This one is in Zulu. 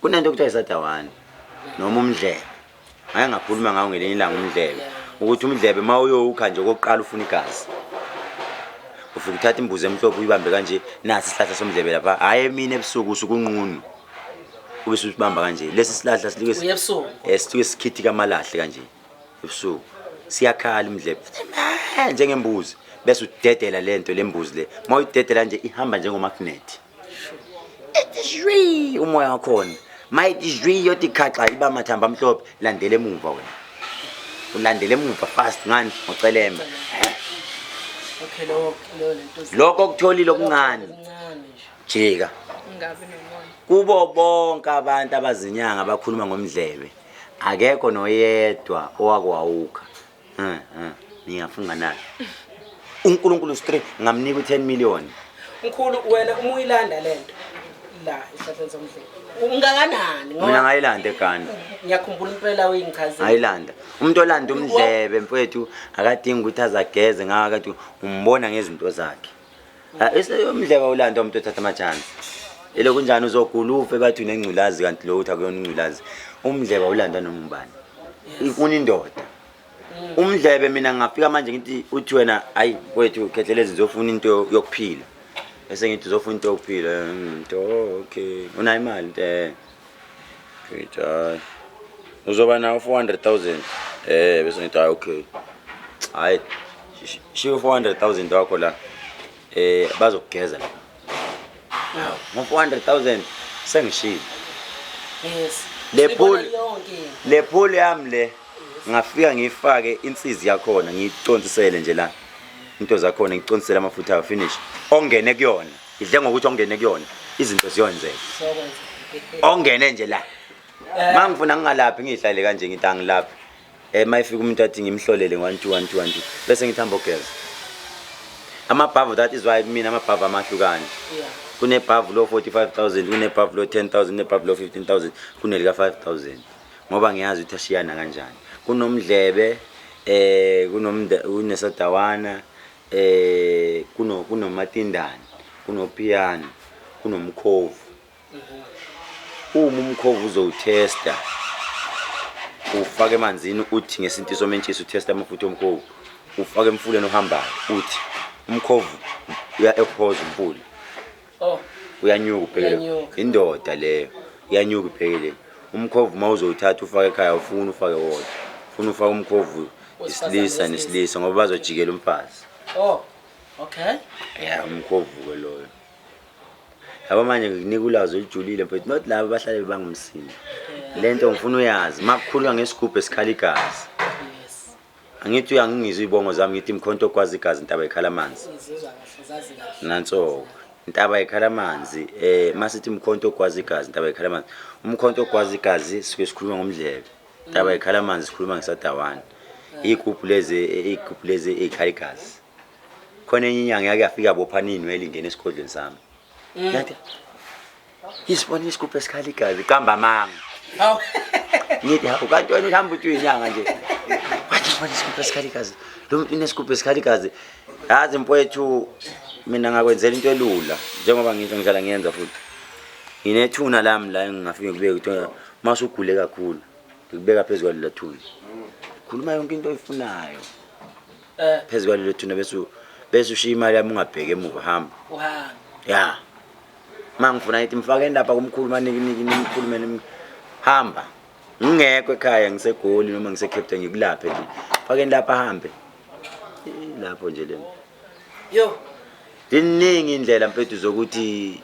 Kunento okuthiwa isadawane noma umdlebe. Ngake ngakhuluma ngawo ngelinye ilanga umdlebe. Ukuthi umdlebe uma uyowukha nje okokuqala ufuna igazi. Ufike uthatha imbuzi emhlophe uyibambe kanje nasi isihlahla somdlebe lapha. Hhayi emini ebusuku usuke unqunu. Ube usibamba kanje. Lesi sihlahla silike Uye ebusuku. Sisuke sikhithika amalahle kanje ebusuku. Siyakhala umdlebe. Njengembuzi. Bese udedela lento lembuzi le. Uma uyidedela nje ihamba njengomagnet. Ithi zwi umoya wakhona. Mayithi zwi yothi khaxa iba amathambo amhlophe landela emuva wena. Ulandela emuva fast ngani ngocelemba. Okay, lowo lowo lento. Lokho okutholile okuncane. Okuncane nje. Jika. Ungabi nomona. Kubo bonke abantu abazinyanga abakhuluma ngomdlebe akekho noyedwa owake wawukha. Ngiyafunga naye. uNkulunkulu straight ngamnika u10 million. Mkhulu wena uma uyilanda lento la esihlahleni somdlebe. Ungakanani Mina ngoba ngayilanda eGhana. ngiyakhumbula impela uyingichazile. Ngayilanda. Umuntu olanda umdlebe mfowethu akadingi ukuthi azageze ngaka umbona ngezinto zakhe. Ah, umdlebe awulanda umuntu othatha ama-chance. Elokhu njani uzogula ufe bathi unengculazi kanti lo uthi akuyona ingculazi. Umdlebe awulanda noma ubani. Ifuna indoda. Umdlebe mina ngingafika manje ngithi uthi wena hayi wethu Khehlelezi ngizofuna into yokuphila. Bese ngithi uzofuna into yokuphila. Into okay. Unayo imali into eh. Ngithi hayi. Uzoba nawo 400,000. Bese ngithi hayi okay. Hayi shiyo 400,000 wakho la. Bazokugeza la. Ngo 400,000 sengishilo. Yes. Le Sibona pool yonke into. Le pool yami le ngafika ngiyifake insizi yakhona ngiyicontisele nje la. Into zakhona ngicontisele amafutha ayo finish. Ongene kuyona. Idle ngokuthi ongene kuyona izinto ziyonzeka. Sokwenza. Ongene nje la. Mangifuna ngingalaphi ngihlale kanje ngithi angilaphi. Mayifika umuntu athi ngimhlolele 1 2 1 2 1 2 bese ngithi hamba ogeza. Amabhavu, that is why mina amabhavu amahlukane. Kunebhavu lo 45,000, kunebhavu lo 10,000, kunebhavu lo 15,000, kunelika 5,000. Ngoba ngiyazi ukuthi ashiyana kanjani. Kunomdlebe kunesadawana kunomatindane, kunopiano, kunomkhovu. Uma umkhovu uzowuthesta ufake emanzini uthi ngesintu somentshisi uthesta amafutha omkhovu ufake emfuleni ohambayo uthi umkhovu uya ephoza umfula. Oh. Uyanyuka ubhekele. Uyanyuka. Indoda leyo iyanyuka ibhekele. Umkhovu uma uzowuthatha ufake ekhaya ufuna ufake wodwa. Ufuna ufake umkhovu Wesifazane isilisa nesilisa. nesilisa ngoba bazojikela umfazi. Oh. Okay. Yeah, umkhovu ke loyo. Yabo manje ngikunika ulwazi olujulile mfethu not laba bahlale bebangumsindo. Lento ngifuna uyazi makukhulunywa ngesigubhu esikhala igazi. Yes. Angithi uyangingizwa izibongo zami ngithi mkhonto ogwaza igazi intaba ikhala amanzi. Ngizizwa kahle zazi kahle. Nanso intaba ikhala amanzi masithi mkhonto ogwaza igazi intaba ikhala amanzi. Umkhonto ogwaza igazi sike sikhuluma ngomdlebe. Intaba ikhala amanzi sikhuluma ngesadawana. Igubhu lezi igubhu lezi ezikhala igazi. Khona enye inyanga yake yafika bophana inwele ingena esigodlweni sami. Yathi isibona isigubhu esikhala igazi qamba amanga. Hawu. Ngithi hawu kanti wena uhamba uthi uyinyanga nje. Wathi ngibona isigubhu esikhala igazi. Lo muntu unesigubhu esikhala igazi. Yazi mfowethu mina ngakwenzela into elula njengoba ngisho ngihlala ngiyenza futhi. Nginethuna lami la engingafike ngikubeke ukuthi mase ugule kakhulu ngikubeka phezu kwalelo thuna. Khuluma yonke into oyifunayo. Phezu kwalelo thuna bese ushiya imali yami ungabheki emuva hamba. Uhamba. Ya. Mangifuna ngithi mfakeni lapha kumkhulu maniki niki nimkhulume nim hamba. Ngingekho ekhaya ngiseGoli noma ngiseCape Town ngikulaphe nje. Fakeni lapha hambe. Lapho nje lena. Yo. Ziningi indlela mfethu zokuthi